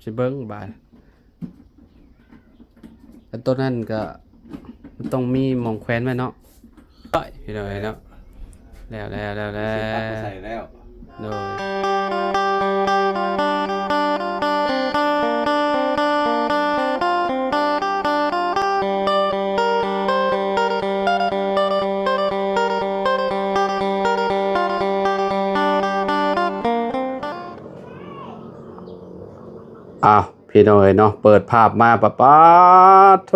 ຊິເບິ່ງບາດ ອັນໂຕນັ້ນກໍ ມັນຕ້ອງມີໝ່ອງແຂວນໄວ້ເນາະ. ໂອ້ຍ ພີ່ນ້ອງເອີຍເນາະ ແລ້ວ ແລ້ວ ແລ້ວ ແລ້ວ ຊິປັກມາໃສ່ແລ້ວ ໂດຍ. ອ້າວ ພີ່ນ້ອງເອີຍເນາະ ເປີດພາບມາປະປາດໂທ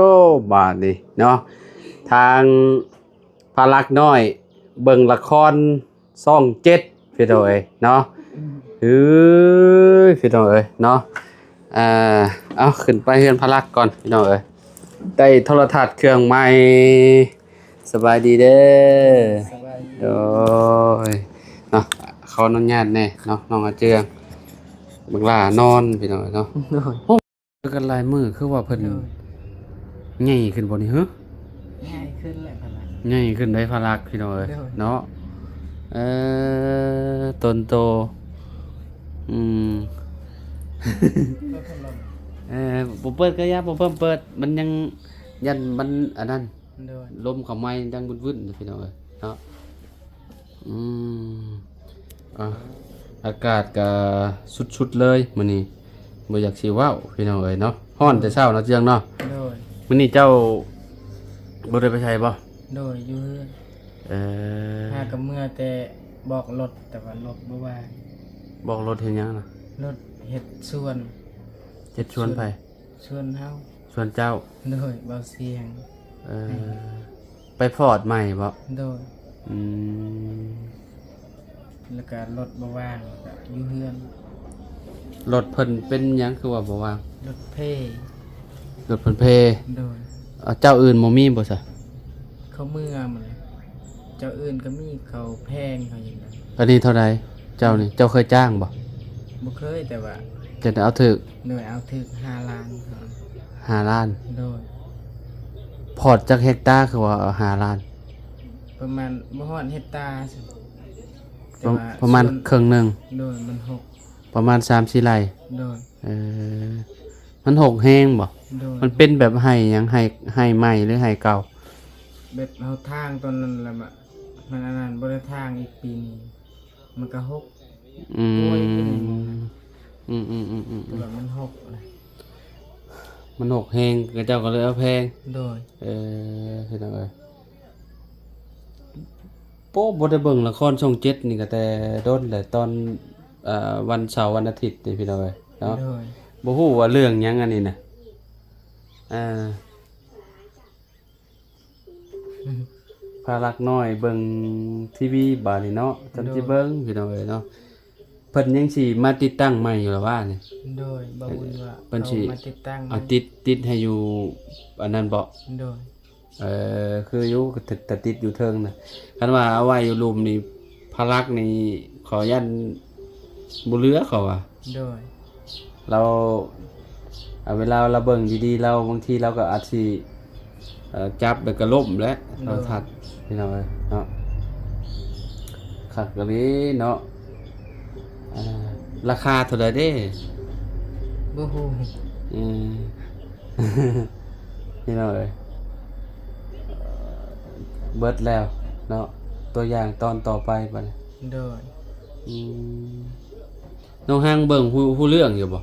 ບາດນີ້ເນາະ ທາງພະລັກນ້ອຍເບິ່ງລະຄອນຊ່ອງເຈັດ ພີ່ນ້ອງເອີຍເນາະ. ເອີຍ ພີ່ນ້ອງເອີຍເນາະ ອ່າ ເອົາ ຂຶ້ນໄປເຮືອນພະລັກກ່ອນ ພີ່ນ້ອງເອີຍ ໄດ້ໂທລະທັດເຄື່ອງໃໝ່. ສະບາຍດີເດີ. ສະບາຍດີ. ໂດຍ ເນາະ ຂໍອະນຸຍາດແດ່ເນາະ ນ້ອງອາເຈືອງ ບັກຫຼ້ານອນ ພີ່ນ້ອງເອີຍເນາະ. ໂດຍ ໂອ້ ເຈີກັນຫຼາຍມື້ ຄືວ່າເພິ່ນ ໂດຍ ໃຫຍ່ຂຶ້ນບໍ່ນີ້ ເຮີ? ໃຫຍ່ຂຶ້ນແຫຼະ ພະລັກ ໃຫຍ່ຂຶ້ນໄດ໋ ພະລັກ ພີ່ນ້ອງເອີຍ ໂດຍ ເນາະ. ເອີ ຕົນໂຕ ອືມ ເປີດພັດລົມ ເອີ ບໍ່ເປີດກໍຢ່າ ບໍ່ເພີ່ມເປີດ ມັນຍັງ ຢ້ານມັນອັນນັ້ນ ໂດຍ ລົມເຂົ້າໃໝ່ດັງວຶ້ນໆ ພີ່ນ້ອງເອີຍເນາະ. ອືມ ອ່າ ອາກາດກະສຸດໆເລີຍມື້ນີ້ ບໍ່ຢາກຊິເວົ້າ ພີ່ນ້ອງເອີຍເນາະ. ຮ້ອນແຕ່ເຊົ້າເນາະ ເຈືອງເນາະ. ໂດຍ ມື້ນີ້ເຈົ້າບໍ່ໄດ້ໄປໃສບໍ່? ໂດຍ ຢູ່ເຮືອນ. ເອີ ຫາກໍເມືອແຕ່ບອກລົດ ແຕ່ວ່າລົດບໍ່ວ່າງ. ບອກລົດເຮັດຫຍັງນະ? ລົດເຮັດສວນ. ເຮັດສວນໃຜ? ສວນເຮົາ. ສວນເຈົ້າ? ໂດຍ ເບົາສຽງ. ເອີ ໄປຟອດໃໝ່ບໍ່? ໂດຍ. ອືມ ແລ້ວກະລົດບໍ່ວ່າງ ກະຢູ່ເຮືອນ. ລົດເພິ່ນເປັນຫຍັງຄືວ່າບໍ່ວ່າງ? ລົດເພ. ລົດເພິ່ນເພ. ໂດຍ. ເອົາ ເຈົ້າອື່ນບໍ່ມີບໍ່ຊະ? ເຂົາເມືອໝົດແລ້ວ. ເຈົ້າອື່ນກໍມີ ເຂົາແພງເຂົາຢູ່ນະ. ອັນນີ້ເທົ່າໃດ? ເຈົ້ານີ້ ເຈົ້າເຄີຍຈ້າງບໍ່? ບໍ່ເຄີຍ ແຕ່ວ່າ ຈະໄດ້ເອົາຖືກ. ໂດຍ ເອົາຖືກຫ້າລ້ານ. ຫ້າລ້ານ? ໂດຍ. ພອດຈັກເຮັກຕາ ຄືວ່າເອົາຫ້າລ້ານ? ປະມານ ບໍ່ຮອດເຮັກຕາ ປະ ປະມານເຄິ່ງໜຶ່ງ. ໂດຍ ມັນຮົກ. ປະມານສາມສີ່ໄຮ່. ໂດຍ. ເອີ ມັນຮົກແຮງບໍ່? ໂດຍ. ມັນເປັນແບບໄຮ່ຫຍັງ? ໄຮ່ ໄຮ່ໃໝ່ ຫຼື ໄຮ່ເກົ່າ? ແບບເຮົາຖາງຕອນນັ້ນລະ ມັນອັນນັ້ນ ບໍ່ໄດ້ຖາງອີກປີນີ້ ມັນກະຮົກ. ອືມ ອືມ ແຕ່ວ່າມັນຮົກນະ ມັນຮົກແຮງ ເຂົາເຈົ້າກໍເລີຍເອົາແພງ. ໂດຍ. ເອີ ພີ່ນ້ອງເອີຍ ໂອ້ ບໍ່ໄດ້ເບິ່ງລະຄອນຊ່ອງເຈັດນີ້ກໍແຕ່ດົນແຫຼະ ຕອນ ເອີ ວັນເສົາວັນອາທິດນີ້ ພີ່ນ້ອງເອີຍເນາະ. ໂດຍ. ບໍ່ຮູ້ວ່າເລື່ອງຫຍັງອັນນີ້ນະ ເອີ ພາລັກນ້ອຍເບິ່ງທີວີບາດນີ້ເນາະ ຈຳຊິເບິ່ງ ໂດຍ ພີ່ນ້ອງເອີຍເນາະ. ເພິ່ນຍັງຊິມາຕິດຕັ້ງໃໝ່ຢູ່ລະວ່ານີ້? ໂດຍ ບໍ່ບຸນວ່າເພິ່ນຊິມາຕິດຕັ້ງ ເອົາຕິດ ຕິດໃຫ້ຢູ່ອັນນັ້ນເບາະ? ໂດຍ. ເອີ ຄືຢູ່ ກະຕິດຢູ່ເທິງນະ ຄັນວ່າເອົາໄວ້ຢູ່ລຸ່ມນີ້ ພາລັກນີ້ ຂໍຢ້ານບໍ່ເຫຼືອ ເຂົາວ່າ. ໂດຍ. ລາວ ເວລາລາວເບິ່ງດີໆ ລາວ ບາງທີລາວກໍອາດຊິ ເອີ ຈັບແລ້ວກໍລົ້ມແຫຼະ ໂດຍ ໂທລະທັດ ພີ່ນ້ອງເອີຍເນາະ. ຄັກອີ່ຫຼີເນາະ. ເອີ ລາຄາເທົ່າໃດເດ້? ບໍ່ຮູ້. ອືມ ພີ່ນ້ອງເອີຍ ເບິດແລ້ວເນາະ ຕົວຢ່າງຕອນຕໍ່ໄປບາດນີ້. ໂດຍ. ອືມ ນ້ອງຮັງເບິ່ງຮູ້ ຮູ້ເລື່ອງຢູ່ບໍ່?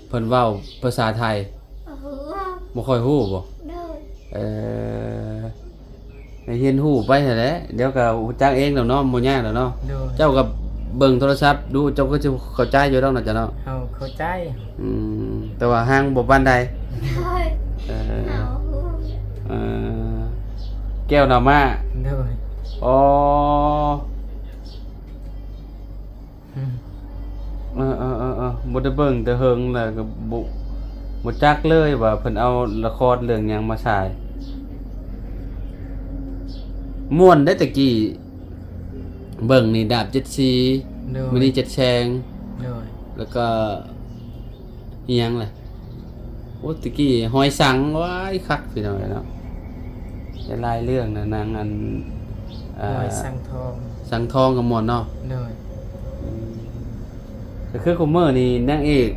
ເພິ່ນເວົ້າພາສາໄທ ບໍ່ຄ່ອຍຮູ້ບໍ່? ໂດຍ. ເອີ ໃຫ້ຮຽນຮູ້ໄປຫັ້ນແຫຼະ ດຽວກໍຮູ້ຈັກເອງແລ້ວເນາະ ບໍ່ຍາກດອກເນາະ. ໂດຍ. ເຈົ້າກໍເບິ່ງໂທລະສັບດູ ເຈົ້າກໍຊິເຂົ້າໃຈຢູ່ດອກເນາະ ເຈົ້າເນາະ. ເຮົາເຂົ້າໃຈ. ອືມ ແຕ່ວ່າຮັງບໍ່ປານໃດ. ໂດຍ. ເອີ ເອີ ແກ້ວໜ້າມ້າ. ໂດຍ. ອໍ ອືມ ເອີໆໆໆ ບໍ່ໄດ້ເບິ່ງແຕ່ເຫິງແລ້ວກໍບໍ່ ບໍ່ຈັກເລີຍວ່າເພິ່ນເອົາລະຄອນເລື່ອງຫຍັງມາສາຍ. ມ່ວນເດ້ແຕ່ກີ້ ເບິ່ງນີ້ດາບເຈັດສີ ໂດຍ ມະນີເຈັດແສງ. ໂດຍ. ແລ້ວກໍອີ່ຫຍັງລະ ໂອ້ ແຕ່ກີ້ຫອຍສັງ ວ້າຍ ຄັກພີ່ນ້ອງເອີຍເນາະ. ຫຼາຍໆເລື່ອງນະ ໜັງອັນ ເອີ ຫອຍສັງທອງ ສັງທອງກໍມ່ວນເນາະ. ໂດຍ. ອືມ ກໍຄືຄຸມມື້ນີ້ນາງເອກ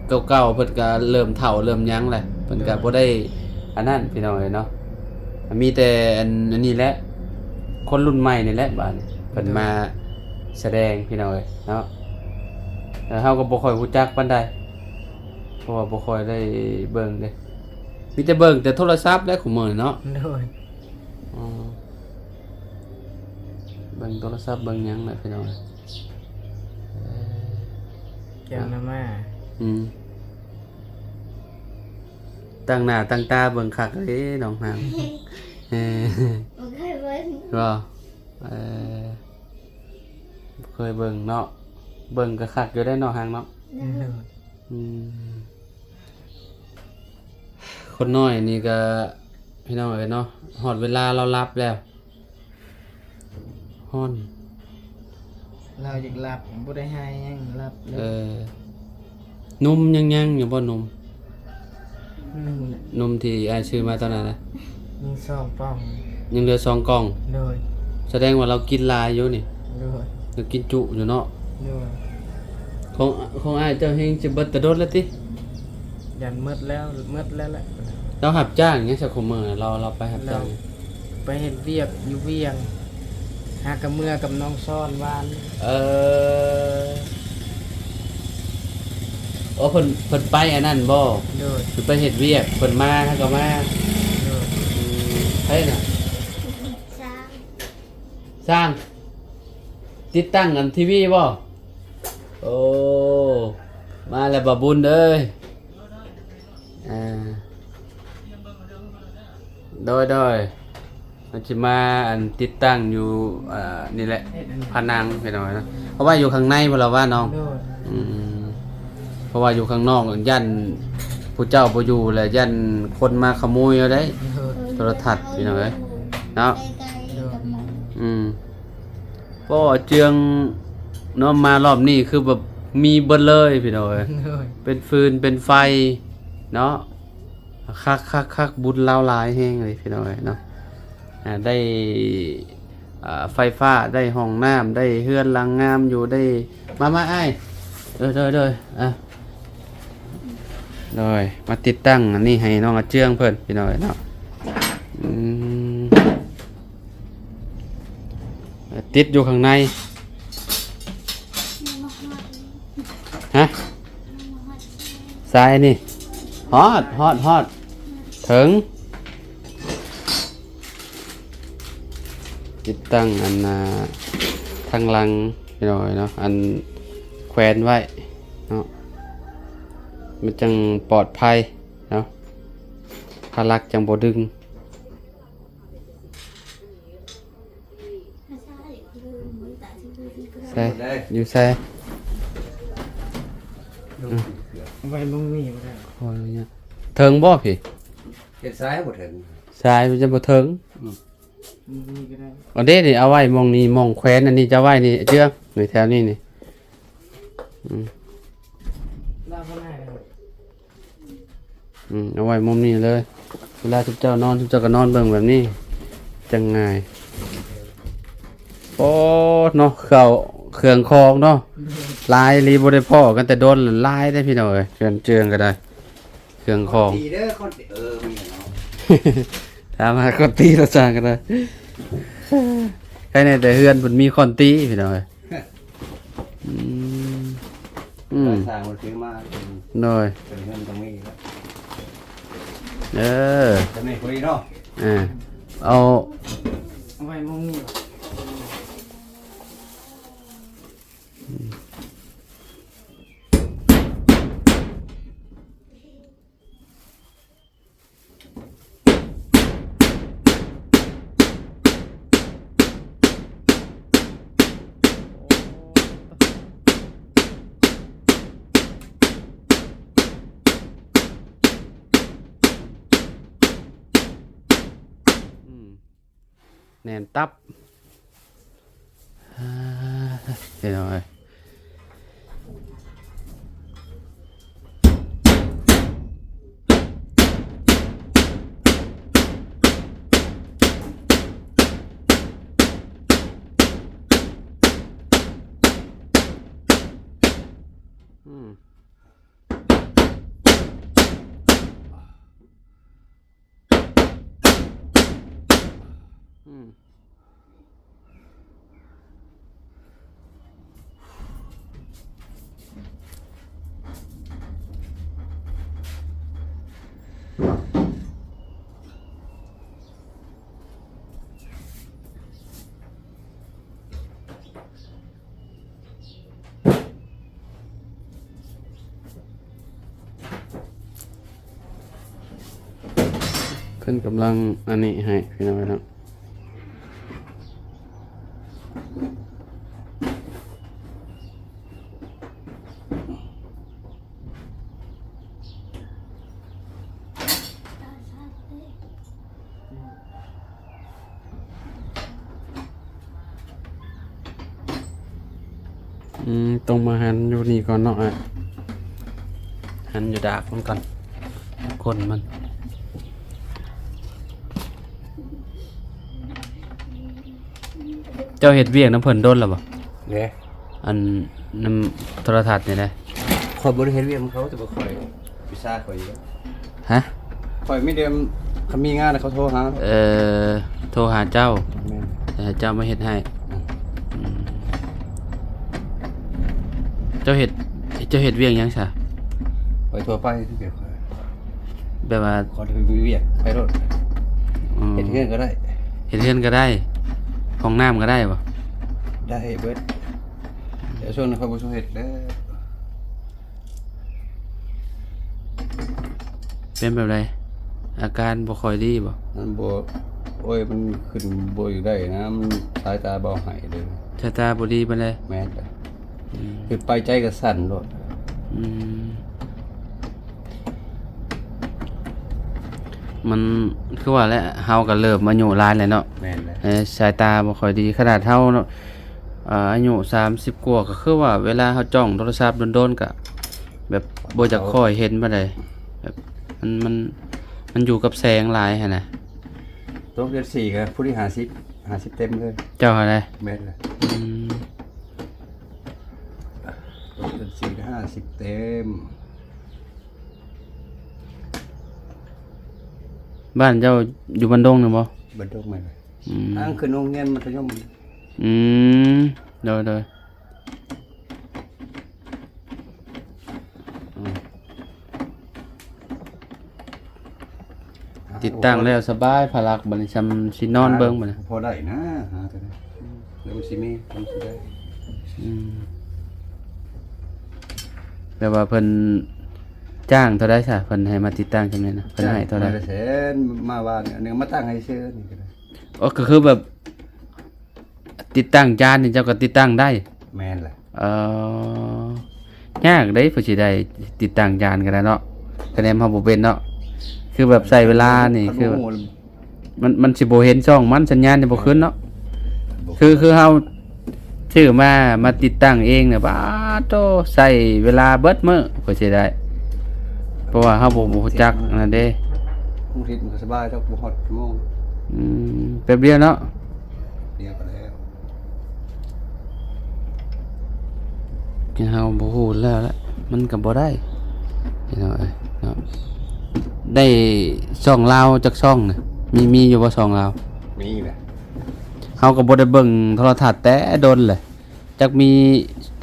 ເກົ່າໆ ເພິ່ນກໍເລີ່ມເຖົ້າເລີ່ມຫຍັງແຫຼະ ເພິ່ນກໍບໍ່ໄດ້ອັນນັ້ນພີ່ນ້ອງເອີຍເນາະ. ມີແຕ່ອັນ ອັນນີ້ແຫຼະ ຄົນລຸ້ນໃໝ່ນີ້ແຫຼະບາດນີ້ເພິ່ນມາສະແດງພີ່ນ້ອງເອີຍເນາະ. ເຮົາກໍບໍ່ຄ່ອຍຮູ້ຈັກປານໃດ ເພາະວ່າບໍ່ຄ່ອຍໄດ້ເບິ່ງເດ້ ມີແຕ່ເບິ່ງແຕ່ໂທລະສັບແຫຼະຄຸມມື້ນີ້ເນາະ. ໂດຍ ເບິ່ງໂທລະສັບເບິ່ງຫຍັງແຫຼະພີ່ນ້ອງເອີຍ. ແກງໜໍ່ໄມ້ ອືມ ຕັ້ງໜ້າຕັ້ງຕາເບິ່ງຄັກເດ້ນ້ອງນາງ. ເອີ ບໍ່ເຄີຍເບິ່ງ ບໍ່ ເອີ ບໍ່ເຄີຍເບິ່ງເນາະ. ເບິ່ງກໍຄັກຢູ່ເດ້ເນາະ ຮັງເນາະ. ໂດຍ ອືມ ຄົນນ້ອຍນີ້ກໍ ພີ່ນ້ອງເອີຍເນາະ ຮອດເວລາລາວຫຼັບແລ້ວ ຮ້ອນ ລາວຢາກຫຼັບ ບໍ່ໄດ້ໃຫ້ຫຍັງ ຫຼັບເລີຍ. ເອີ ນົມຍັງ ຍັງຢູ່ບໍ່ນົມ? ໜຶ່ງ ນົມທີ່ອ້າຍຊື້ມາຕອນນັ້ນນະ ຍັງສອງກ່ອງ ຍັງເຫຼືອສອງກ່ອງ. ໂດຍ ສະແດງວ່າລາວກິນຫຼາຍຢູ່ນີ້. ໂດຍ ລາວກິນຈຸຢູ່ເນາະ. ໂດຍ ຂອງ ຂອງອ້າຍເຈົ້າແຮງຊິເບິດແຕ່ດົນແລ້ວຕິ? ຢ້ານໝົດແລ້ວ ໝົດແລ້ວແຫຼະ. ລາວຮັບຈ້າງຫຍັງຊະ ຄຸມມື້ລາວ ລາວໄປຮັບຈ້າງ ໄປເຮັດວຽກຢູ່ວຽງ ຫາກະເມືອກັບນ້ອງຊ້ອນວານ. ເອີ ໂອ້ ເພິ່ນ ເພິ່ນໄປອັນນັ້ນບໍ່? ໂດຍ ເພິ່ນໄປເຮັດວຽກ ເພິ່ນມາ ເຮົາກໍມາ. ໂດຍ ອືມ ໃຜນະ? ຊ່າງ ຊ່າງ ຕິດຕັ້ງອັນທີວີບໍ່? ໂອ້ ມາແລ້ວບ່າວບຸນເອີຍ. ອ່າ ໂດຍ ໂດຍ ມັນຊິມາອັນຕິດຕັ້ງຢູ່ ອ່າ ນີ້ແຫຼະ ຜະໜັງພີ່ນ້ອງເນາະ ເອົາໄວ້ຢູ່ຂ້າງໃນພຸ້ນລະວ່ານ້ອງ. ໂດຍ ອືມ ເພາະວ່າຢູ່ຂ້າງນອກຢ້ານຜູ້ເຈົ້າບໍ່ຢູ່ ແລະ ຢ້ານຄົນມາຂະໂມຍເອົາໄດ໋. ໂດຍ ໂທລະທັດພີ່ນ້ອງເອີຍເນາະ. ໂດຍ ອືມ ເພາະວ່າເຈືອງເນາະ ມາລອບນີ້ຄືແບບມີເບິດເລີຍພີ່ນ້ອງເອີຍ. ໂດຍ ເປັນຟືນເປັນໄຟເນາະ. ຄັກໆໆ ບຸນລາວຫຼາຍແຮງເລີຍພີ່ນ້ອງເອີຍເນາະ. ອ່າ ໄດ້ ອ່າ ໄຟຟ້າ ໄດ້ຫ້ອງນ້ຳ ໄດ້ເຮືອນຫຼັງງາມຢູ່ ໄດ້ ມາ ມາອ້າຍ. ໂດຍ ໂດຍ ໂດຍ ອ່າ ໂດຍ ມາຕິດຕັ້ງອັນນີ້ໃຫ້ນ້ອງອາເຈືອງເພິ່ນພີ່ນ້ອງເອີຍເນາະ. ອືມ ຕິດຢູ່ຂ້າງໃນ ຮະ? ສາຍນີ້ ຮອດ ຮອດ ຮອດ ເຖິງ ຕິດຕັ້ງອັນ ອ່າ ທາງຫຼັງພີ່ນ້ອງເນາະ ອັນແຂວນໄວ້ເນາະ ມັນຈັ່ງປອດໄພເນາະ ພາລັກຈັ່ງບໍ່ດຶງ. ໃສ ຢູ່ໃສ? ໄວ້ໝ່ອງນີ້ບໍ່ໄດ້ ຂໍອະນຸຍາດ. ເຖິງບໍ່ພີ້? ເຮັດສາຍບໍ່ເຖິງ ສາຍມັນຈະບໍ່ເຖິງ. ອືມ ໝ່ອງນີ້ກໍໄດ້ ເອົາເດ້ນີ້ ເອົາໄວ້ໝ່ອງນີ້ ໝ່ອງແຂວນອັນນີ້ຈະໄວ້ນີ້ ເຈືອງນີ້ ແຖວນີ້ນີ້. ອືມ ລາວບໍ່ໄດ້ແລ້ວ. ອືມ ເອົາໄວ້ມຸມນີ້ເລີຍ ເວລາຊຸມເຈົ້ານອນ ຊຸມເຈົ້າກໍນອນເບິ່ງແບບນີ້ ຈັ່ງງ່າຍ. ໂອ້ ເນາະ ເຂົ້າເຄື່ອງຂອງເນາະ ຫຼາຍອີ່ຫຼີ ບໍ່ໄດ້ພໍ້ກັນແຕ່ດົນ ຫຼາຍເດ້ພີ່ນ້ອງເອີຍ. ເຮືອນເຈືອງກໍໄດ້ ເຄື່ອງຂອງ ຕີເດີ ຄົນຕີ ເອີ ມີແລ້ວເນາະ ຖາມຫາຄົນຕີລະຊ່າງກໍໄດ້. ໃຄແນ່ແຕ່ເຮືອນເພິ່ນມີຄົນຕີພີ່ນ້ອງເອີຍ. ອືມ ອືມ ສ້າງມັນຄືມາ ໂດຍ ເປັນເຮືອນຕົງນີ້ແລ້ວ ເອີ ຕົງນີ້ພໍດີເນາະ. ເອີ ເອົາ ເອົາໄວ້ໝ່ອງນີ້. ແໜ້ນຕັບ. ເອີ ເປັນຫຍັງເອີຍ? ອືມ ອືມ ອືມ ເພິ່ນກຳລັງອັນນີ້ໃຫ້ພີ່ນ້ອງເນາະ. ອືມ ຕ້ອງມາຫັນຢູ່ນີ້ກ່ອນເນາະ ອ່ະ ຫັນຢູ່ດາກມັນກ່ອນ ກົ້ນມັນ. ເຈົ້າເຮັດວຽກນຳເພິ່ນດົນແລ້ວບໍ່? ເດ້ ອັນນຳໂທລະທັດນີ້ນະ. ຂ້ອຍບໍ່ໄດ້ເຮັດວຽກນຳເຂົາ ແຕ່ວ່າຂ້ອຍວິຊາຂ້ອຍຢູ່. ຮະ? ຂ້ອຍມີແຕ່ຄັນມີງານເຂົາໂທຫາ. ເອີ ໂທຫາເຈົ້າ. ແມ່ນ. ເອີ ເຈົ້າມາເຮັດໃຫ້. ອືມ ອືມ ເຈົ້າເຮັດ ເຈົ້າເຮັດວຽກຫຍັງຊະ? ໄປທົ່ວໄປ ແບບວ່າ ຂໍໄປວຽກໄປໂລດ. ອືມ ເຮັດເຮືອນກໍໄດ້ ເຮັດເຮືອນກໍໄດ້ ຫ້ອງນ້ຳກໍໄດ້ບໍ່? ໄດ້ເບິດ ແຕ່ຊ່ວງນີ້ຂ້ອຍບໍ່ຊົງເຮັດແລ້ວ. ເປັນແບບໃດ? ອາການບໍ່ຄ່ອຍດີບໍ່? ມັນບໍ່ ໂອ້ຍ ມັນຂຶ້ນບໍ່ຢູ່ໄດ້ນະ ມັນສາຍຕາບໍ່ໃຫ້ເລີຍ ສາຍຕາບໍ່ດີປານໃດ. ແມ່ນແຫຼະ. ອືມ ຄືໄປໃຈກໍສັ່ນໂລດ. ອືມ ມັນຄືວ່າແຫຼະ ເຮົາກໍເລີ່ມອາຍຸຫຼາຍແລ້ວເນາະ. ແມ່ນແຫຼະ. ເອີ ສາຍຕາບໍ່ຄ່ອຍດີ ຂະໜາດເຮົາເນາະ ອາ ອາຍຸສາມສິບກວ່າ ກໍຄືວ່າເວລາເຮົາຈ້ອງໂທລະສັບດົນໆ ກໍແບບບໍ່ຢາກຄ່ອຍເຫັນປານໃດ ແບບມັນ ມັນ ມັນຢູ່ກັບແສງຫຼາຍຫັ້ນນະ. ຕົກເດືອນສີ່ກໍຜູ້ທີ່ຫ້າສິບ ຫ້າສິບເຕັມເລີຍ. ເຈົ້າຫັ້ນນະ? ແມ່ນແຫຼະ. ອືມ ຕົກເດືອນສີ່ກໍຫ້າສິບເຕັມ. ບ້ານເຈົ້າຢູ່ບ້ານດົງນະບໍ່? ບ້ານດົງແມ່ນແຫຼະ. ອືມ ທາງຂຶ້ນໂຮງຮຽນມັດທະຍົມ. ອືມ ໂດຍໆ. ອືມ ຕິດຕັ້ງແລ້ວສະບາຍ ພາລັກ ບັດນີ້ຊ່ຳຊິນອນເບິ່ງບັດນີ້. ພໍໄດ້ນະ ຫາກໍໄດ້ ແລ້ວມັນຊິມີ ມັນຊິໄດ້. ອືມ ແບບວ່າເພິ່ນຈ້າງເທົ່າໃດຊະ? ເພິ່ນໃຫ້ມາຕິດຕັ້ງຈັ່ງໃດນະ? ເພິ່ນໃຫ້ເທົ່າໃດ? ຈ້າງມື້ລະແສນ ມາວ່ານີ້ ອັນນີ້ມາຕັ້ງໃຫ້ຊື່ນີ້ກໍໄດ້. ອໍ ກໍຄືແບບ ຕິດຕັ້ງຈານນີ້ເຈົ້າກໍຕິດຕັ້ງໄດ້? ແມ່ນແຫຼະ. ເອີ ຍາກເດ້ ເພື່ອຊິໄດ້ຕິດຕັ້ງຈານກໍໄດ້ເນາະ ຄະແນນເຮົາບໍ່ເປັນເນາະ ຄືແບບໃຊ້ເວລານີ້ ຄືມັນ ມັນຊິບໍ່ເຫັນຊ່ອງມັນ ສັນຍານຈະບໍ່ຂຶ້ນເນາະ. ຄື ຄືເຮົາຊື້ມາ ມາຕິດຕັ້ງເອງນະ ປາດໂທ້ ໃຊ້ເວລາເບິດມື້ເພື່ອຊິໄດ້ ເພາະວ່າເຮົາບໍ່ ບໍ່ຮູ້ຈັກອັນນັ້ນເດ້. ອາທິດມັນກໍສະບາຍດອກ ບໍ່ຮອດຊົ່ວໂມງ. ອືມ ແປັບດຽວເນາະ. ດຽວກໍແລ້ວ ເຮົາບໍ່ຮູ້ແລ້ວລະ ມັນກໍບໍ່ໄດ້ພີ່ນ້ອງເອີຍເນາະ. ໄດ້ຊ່ອງລາວຈັກຊ່ອງນະ? ມີ ມີຢູ່ບໍ່ຊ່ອງລາວ? ມີແຫຼະ. ເຮົາກໍບໍ່ໄດ້ເບິ່ງໂທລະທັດແຕ່ດົນແຫຼະ ຈັກມີ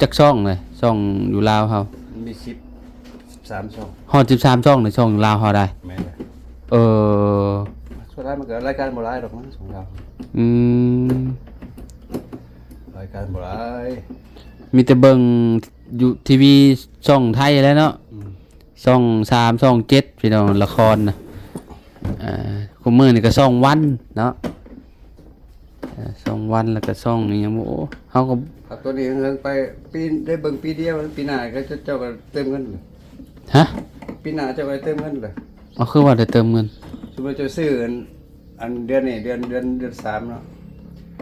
ຈັກຊ່ອງເລີຍ ຊ່ອງຢູ່ລາວເຮົາ? ມັນມີສິບ ສິບສາມຊ່ອງ. ຮອດສິບສາມຊ່ອງໃນຊ່ອງລາວເຮົາໄດ໋? ແມ່ນແຫຼະ. ເອີ ສ່ວນຫຼາຍມັນກໍລາຍການບໍ່ຫຼາຍດອກ ມັນຊ່ອງລາວ. ອືມ ລາຍການບໍ່ຫຼາຍ ມີແຕ່ເບິ່ງຢູ່ທີວີຊ່ອງໄທແຫຼະເນາະ. ອືມ ຊ່ອງສາມ ຊ່ອງເຈັດ ພີ່ນ້ອງ ລະຄອນນະ. ເອີ ຄູ່ມື້ນີ້ກໍຊ່ອງວັນເນາະ ເອີ ຊ່ອງວັນ ແລ້ວກໍຊ່ອງອີ່ຫຍັງ ໂອ້ ເຮົາກໍ ຄັບ ຕົວນີ້ເຮົາໄປປີ ໄດ້ເບິ່ງປີດຽວ ປີໜ້າກໍເຈົ້າ ເຈົ້າກໍເຕີມເງິນ. ຮະ? ປີໜ້າເຈົ້າກໍໄດ້ເຕີມເງິນເລີຍ. ອໍ ຄືວ່າໄດ້ເຕີມເງິນ? ສົມມຸດເຈົ້າຊື້ອັນ ອັນເດືອນນີ້ ເດືອນ ເດືອນ ເດືອນສາມເນາະ.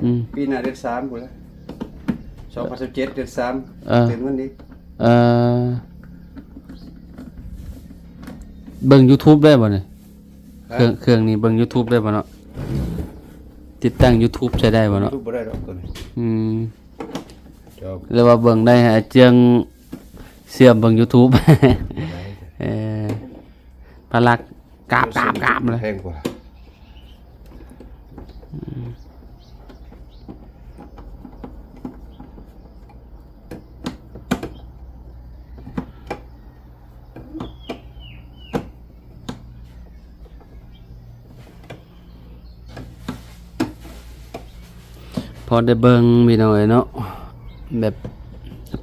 ອືມ ປີໜ້າເດືອນສາມພຸ້ນລະ ສອງພັນຊາວເຈັດ ເດືອນສາມ. ເອີ ເຕີມເງິນອີກ. ເອີ ເບິ່ງຢູທູບໄດ້ບໍ່ນີ້? ເຄື່ອງ ເຄື່ອງນີ້ເບິ່ງຢູທູບໄດ້ບໍ່ເນາະ? ຕິດຕັ້ງຢູທູບໃຊ້ໄດ້ບໍ່ເນາະ? ຢູທູບບໍ່ໄດ້ດອກຕົວນີ້. ອືມ ເຈົ້າ ຫຼືວ່າເບິ່ງໄດ້ ເຈີງ ເຊື່ອມເບິ່ງ YouTube ເອີ ພະລັກ ກາບ ກາບ ກາບເລີຍ ແພງກວ່າ. ພໍໄດ້ເບິ່ງພີ່ນ້ອງເອີຍເນາະ ແບບ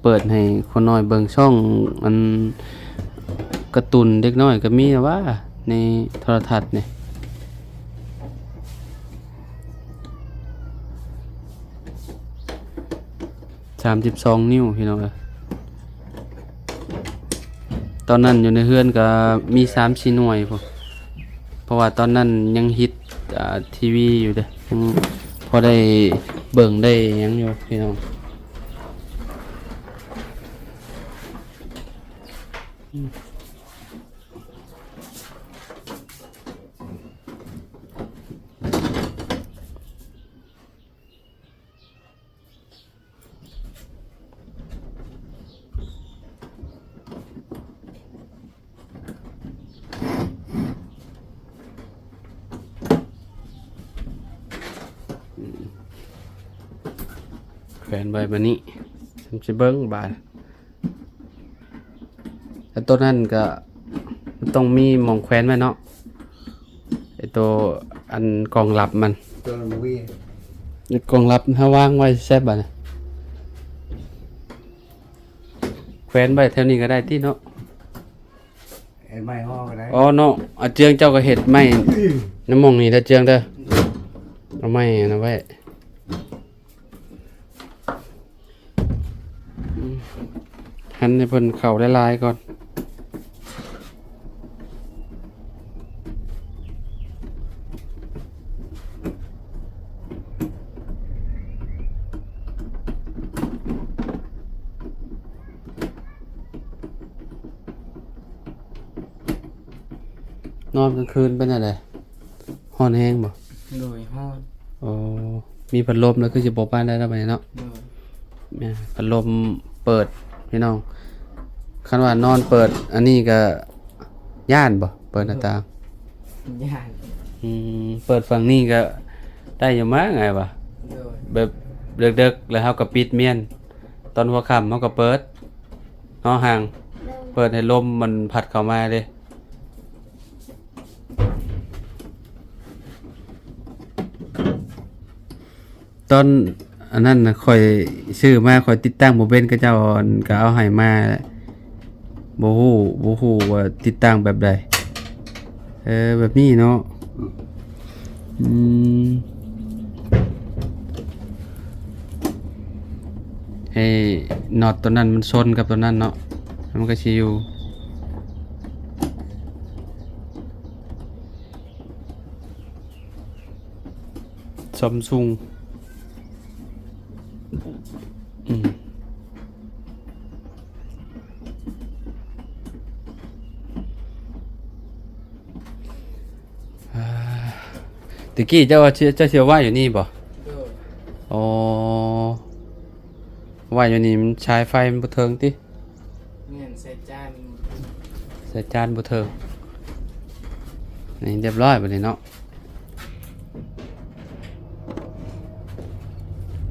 ເປີດໃຫ້ຄົນນ້ອຍເບິ່ງ ຊ່ອງອັນກາຕູນເດັກນ້ອຍກໍມີແລ້ວຫວາ ໃນໂທລະທັດນີ້. ສາມສິບສອງນິ້ວພີ່ນ້ອງເອີຍ ຕອນນັ້ນຢູ່ໃນເຮືອນກໍມີສາມສີ່ໜ່ວຍພຸ້ນ ເພາະວ່າຕອນນັ້ນຍັງຮິດ ອ່າ ທີວີຢູ່ເດ້ ຍັງພໍໄດ້ເບິ່ງໄດ້ຫຍັງຢູ່ພີ່ນ້ອງ. ແຂວນໄວ້ບາດນີ້ ຊິເບິ່ງບາດ ແລ້ວໂຕນັ້ນກໍ ມັນຕ້ອງມີໝ່ອງແຂວນໄວ້ເນາະ ໄອ້ໂຕອັນກອງລັບມັນ ໂຕນັ້ນບໍ່ມີ ກອງລັບເຮົາວາງໄວ້ໃສບາດນີ້ ແຂວນໄວ້ແຖວນີ້ກໍໄດ້ຕິເນາະ ເຮັດໄມ້ຫໍກໍໄດ້ ອໍເນາະ ອາເຈືອງເຈົ້າກໍເຮັດໄມ້ ອືມ ນຳໝ່ອງນີ້ເດີເຈືອງເດີ ເອົາໄມ້ອັນນັ້ນໄວ້. ຫັນໃຫ້ເພິ່ນເຂົ້າຫຼາຍໆກ່ອນ ນອນກາງຄືນເປັນຈັ່ງໃດ? ຮ້ອນແຮງບໍ່? ໂດຍ ຮ້ອນ. ໂອ້ ມີພັດລົມແລ້ວຄືຊິບໍ່ປານໃດແລ້ວບາດນີ້ເນາະ. ໂດຍ ແມ່ນ ພັດລົມເປີດພີ່ນ້ອງ ຄັນວ່ານອນເປີດອັນນີ້ກະຢ້ານບໍ່? ເປີດໜ້າຕ່າງ ຢ້ານ. ອືມ ເປີດຝັ່ງນີ້ກະໄດ້ຢູ່ ມາງ່າຍວ່າ ໂດຍ ແບບເດິກໆ ແລ້ວເຮົາກະປິດມ້ຽນ ຕອນຫົວຄ່ຳເຮົາກະເປີດເນາະ ຮ່າງ ໂດຍ ເປີດໃຫ້ລົມມັນພັດເຂົ້າມາເດ້. ຕອນອັນນັ້ນນະ ຂ້ອຍຊື້ມາ ຂ້ອຍຕິດຕັ້ງບໍ່ເປັນ ເຂົາເຈົ້າ ອັນ ກໍເອົາໃຫ້ມາ ບໍ່ຮູ້ ບໍ່ຮູ້ວ່າຕິດຕັ້ງແບບໃດ. ເອີ ແບບນີ້ເນາະ. ອືມ ໃຫ້ນັອດຕົວນັ້ນມັນຊົນກັບຕົວນັ້ນເນາະ ມັນກໍຊິຢູ່. ຊຳຊຸງ ອືມ ອ່າ ຕະກີ້ເຈົ້າວ່າ ເຈົ້າຊິເອົາໄວ້ຢູ່ນີ້ບໍ່? ໂດຍ ອໍ ໄວ້ຢູ່ນີ້ ມັນສາຍໄຟມັນບໍ່ເຖິງຕິ? ແມ່ນ ສາຍຈານ ສາຍຈານບໍ່ເຖິງ. ນີ້ຮຽບຮ້ອຍບາດນີ້ເນາະ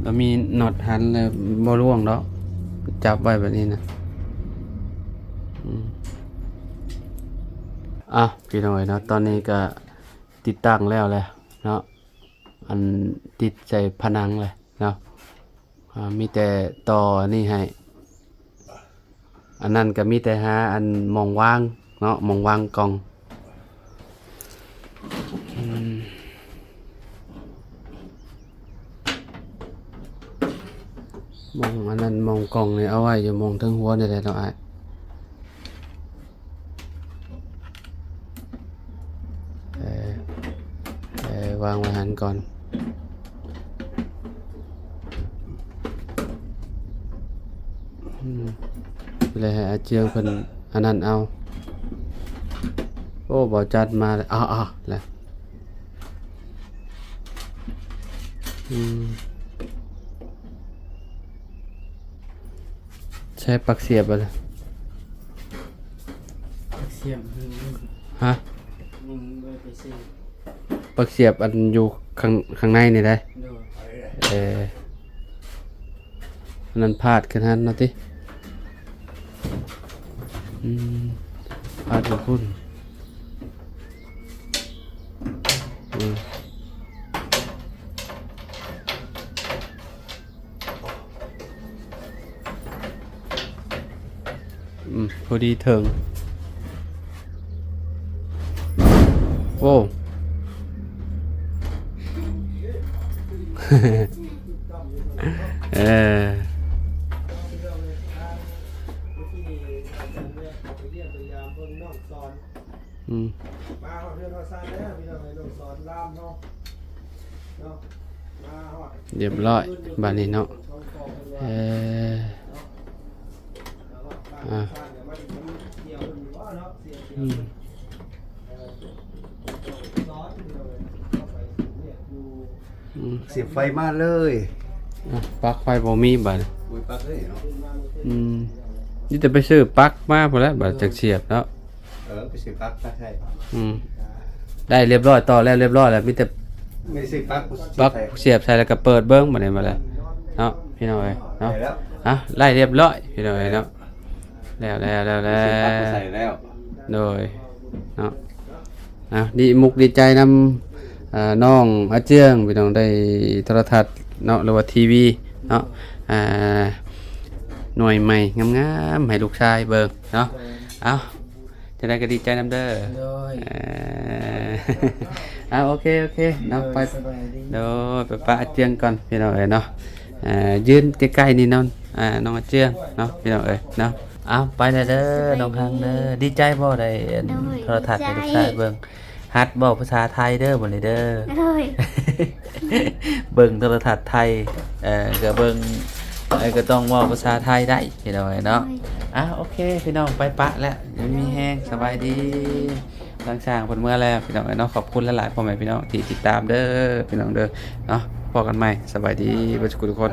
ລະມີນັອດຫັນ ລະບໍ່ລ່ວງດອກ ຈັບໄວ້ແບບນີ້ນະ. ອືມ ອ່ະ ພີ່ນ້ອງເອີຍເນາະ ຕອນນີ້ກະຕິດຕັ້ງແລ້ວແຫຼະເນາະ ອັນ ຕິດໃສ່ຜະໜັງແຫຼະເນາະ. ອ່າ ມີແຕ່ຕໍ່ອັນນີ້ໃຫ້ ອັນນັ້ນກໍມີແຕ່ຫາອັນໝ່ອງວາງເນາະ ໝ່ອງວາງກ່ອງ. ອືມ ໝ່ອງອັນນັ້ນ ໝ່ອງກ່ອງນີ້ເອົາໄວ້ຢູ່ໝ່ອງເທິງຫົວນີ້ແຫຼະເນາະອ້າຍ. ເອີ ເອີ ວາງໄວ້ຫັ້ນກ່ອນ. ອືມ ແລ້ວໃຫ້ອາເຈືອງເພິ່ນອັນນັ້ນເອົາ. ໂອ້ ບໍ່ຈັດມາແລ້ວ ເອົາ ເອົາແລ້ວ. ອືມ ໃຊ້ປາກສຽບເອົາເລີຍ. ຮະ? ປລັກສຽບອັນຢູ່ຂ້າງ ຂ້າງໃນນີ້ໄດ໋. ໂດຍ. ເອີ ອັນນັ້ນພາດຂຶ້ນຫັ້ນເນາະຕິ. ອືມ ພາດຢູ່ພຸ້ນ. ອືມ ອືມ ພໍດີເຖິງ. ໂອ້ ເອີ ອືມ ມາຮອດເຮືອນຮອດຊານແລ້ວ ພີ່ນ້ອງເອີຍ ນ້ອງສອນລາມເຮົາເນາະ ມາຮອດ ຮຽບຮ້ອຍບາດນີ້ເນາະ. ເອີ ອ່າ ອືມ ອືມ ສຽບໄຟມາເລີຍ. ອ່ະ ປັກໄຟບໍ່ມີບາດນີ້. ບໍ່ປັກເລີຍເນາະ. ອືມ ມີແຕ່ໄປຊື້ປັກມາພຸ້ນແຫຼະ ບາດຈັກສຽບເນາະ. ເອີ ໄປຊື້ປັກ ປັກໃຫ້. ອືມ ໄດ້ຮຽບຮ້ອຍ ຕໍ່ແລ້ວຮຽບຮ້ອຍແລ້ວ ມີແຕ່ ມີແຕ່ຊື້ປັກ ປັກສຽບໃສ່ ສຽບໃສ່ແລ້ວກໍເປີດເບິ່ງບາດນີ້ ມາແລ້ວເນາະ ພີ່ນ້ອງເອີຍເນາະ. ໄດ້ແລ້ວ ອ່ະ ໄດ້ຮຽບຮ້ອຍ ພີ່ນ້ອງເອີຍເນາະ. ແລ້ວ ແລ້ວ ແລ້ວ ແລ້ວ ຊື້ປັກໃສ່ແລ້ວ. ໂດຍ ເນາະ. ອ່າ ດີ ມຸກດີໃຈນຳ ອ່າ ນ້ອງອາເຈືອງ ພີ່ນ້ອງ ໄດ້ໂທລະທັດເນາະ ຫຼືວ່າທີວີເນາະ ອ່າ ໜ່ວຍໃໝ່ງາມໆ ໃຫ້ລູກຊາຍເບິ່ງເນາະ. ເອົ້າ ຈັ່ງໃດກໍດີໃຈນຳເດີ. ໂດຍ ເອີ ອ່າ ໂອເຄ ໂອເຄເນາະ. ໂດຍ ໄປ ສະບາຍດີ. ໂດຍ ໄປປະອາເຈືອງກ່ອນ ພີ່ນ້ອງເອີຍເນາະ. ອ່າ ຢືນໃກ້ໆນີ້ເນາະ ອ່າ ນ້ອງອາເຈືອງເນາະ ພີ່ນ້ອງເອີຍເນາະ. ເອົ້າ ໄປແລ້ວເດີ ສະບາຍດີ ນ້ອງຮັກເດີ. ດີໃຈບໍ່ໄດ້ ໂດຍ ໂທລະທັດໃຫ້ລູກຊາຍເບິ່ງ? ຫັດເວົ້າພາສາໄທເດີ ບັດນີ້ເດີ. ໂດຍ ເບິ່ງໂທລະທັດໄທ ເອີ ກໍເບິ່ງ ເອີ ກໍຕ້ອງເວົ້າພາສາໄທໄດ້ ພີ່ນ້ອງເອີຍເນາະ. ໂດຍ ອ່ະ ໂອເຄ ພີ່ນ້ອງ ໄປປະແລ້ວ ຢູ່ດີມີແຮງ ສະບາຍດີ. ທາງຊ່າງເພິ່ນເມືອແລ້ວ ພີ່ນ້ອງເອີຍເນາະ. ຂອບຄຸນຫຼາຍໆ ພໍ່ແມ່ພີ່ນ້ອງທີ່ຕິດຕາມເດີ ພີ່ນ້ອງເດີເນາະ. ພໍ້ກັນໃໝ່ ສະບາຍດີເບິດທຸກຄົນ.